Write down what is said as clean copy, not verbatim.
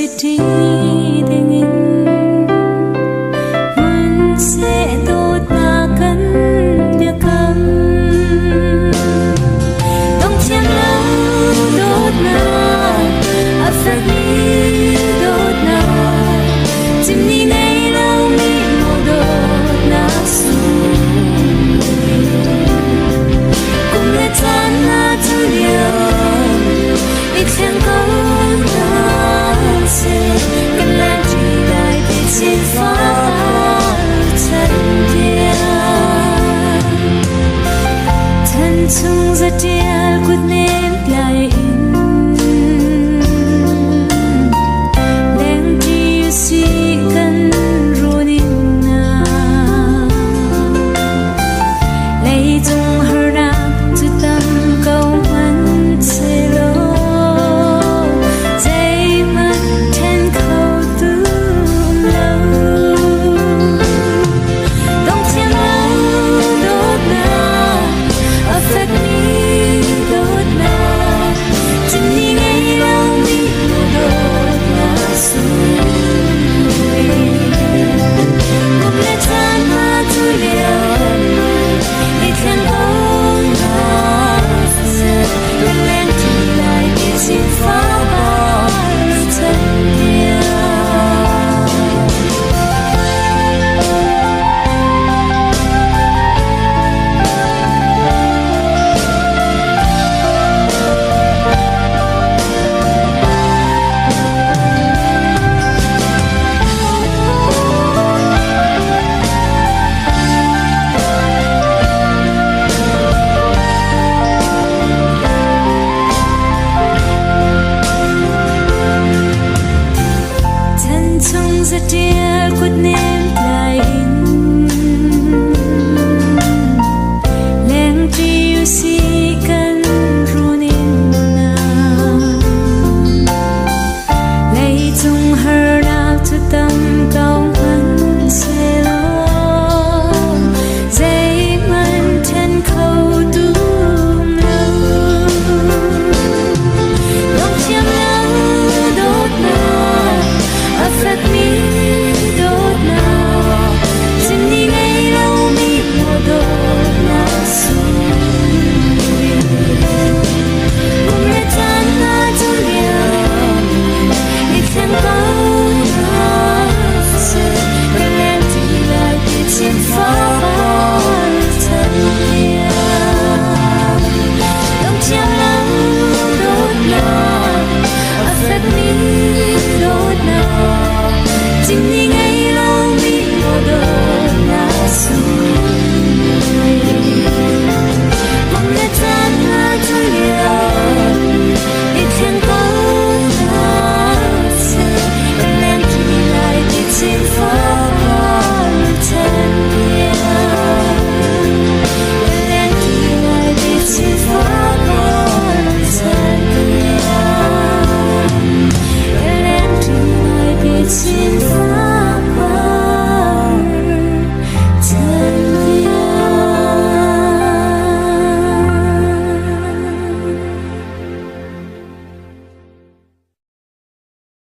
Si ṭi dingin hmun seh dawtnak kan biakam. Dong thiam lo dawtnak, a fekmi dawtnak, chimni nei lomi maw dawtnak sunglawi. Kum le caan na cu lio, i thleng ko hna seh, kan lan ṭi dai te chin far chan tiang. Chan chung zatial kut nem tlai in lengṭi si kan run in na leicung harnak cu tam ko hmanhsehlaw zeihmanh ṭhen khotu um lo. Dongthiam lo dawtnak, a fekmi dawtnak, cunni ngei lomi dawtnak sunglawi. Kum le caan hna cu lio i thleng ko hna siseh, lunglen ṭi lai ti sifah chan tiang. Chan chung zatial kut nem tlai in lengṭi usi kan run in na leicung harnak cu tam ko.